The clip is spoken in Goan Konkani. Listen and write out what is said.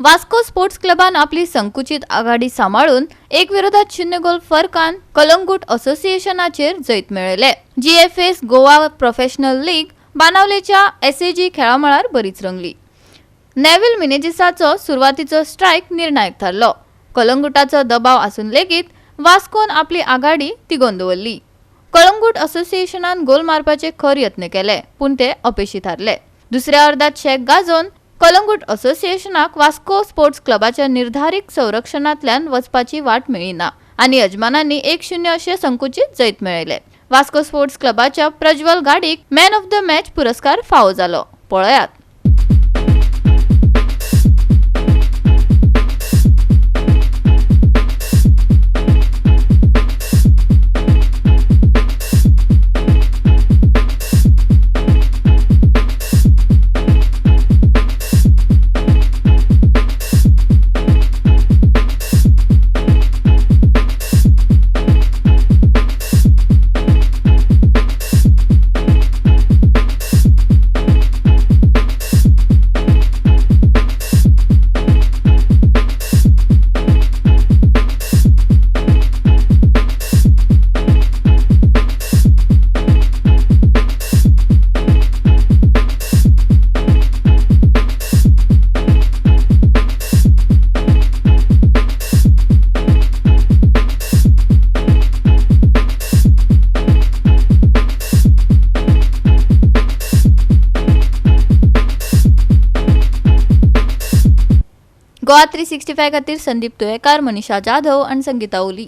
वास्को स्पोर्ट्स क्लबान आपली संकुचीत आघाडी सांबाळून 1-0 गोल फरकान कलंगूट असोसिएशनाचेर जैत मेळयले. जीएफएस गोवा प्रोफेशनल लीग बाणावलेच्या एसएजी खेळामळार बरीच रंगली. नेव्हिल मिनेजिसाचो सुरवातीचो स्ट्रायक निर्णायक थारलो. कलंगुटाचो दबाव आसून लेगीत वास्कोन आपली आघाडी तिगोवन दवरली. कळंगूट असोसिएशनान गोल मारपाचे खर यत्न केले, पूण ते अपेशी थारले. दुसऱ्या अर्दात शेक गाजोवन कलंगूट असोसिएशनाक वास्को स्पोर्ट्स क्लबाच्या निर्धारीत संरक्षणांतल्यान वचपाची वाट मेळ्ळी ना आनी यजमानांनी 1-0 अशें संकुचीत जैत मेळयले. वास्को स्पोर्ट्स क्लबाच्या प्रज्वल गाडीक मॅन ऑफ the match पुरस्कार फावो जालो. पळयात. गोवा 365 खातीर संदीप तुयेकार, मनीषा जाधव आनी संगीता ओली.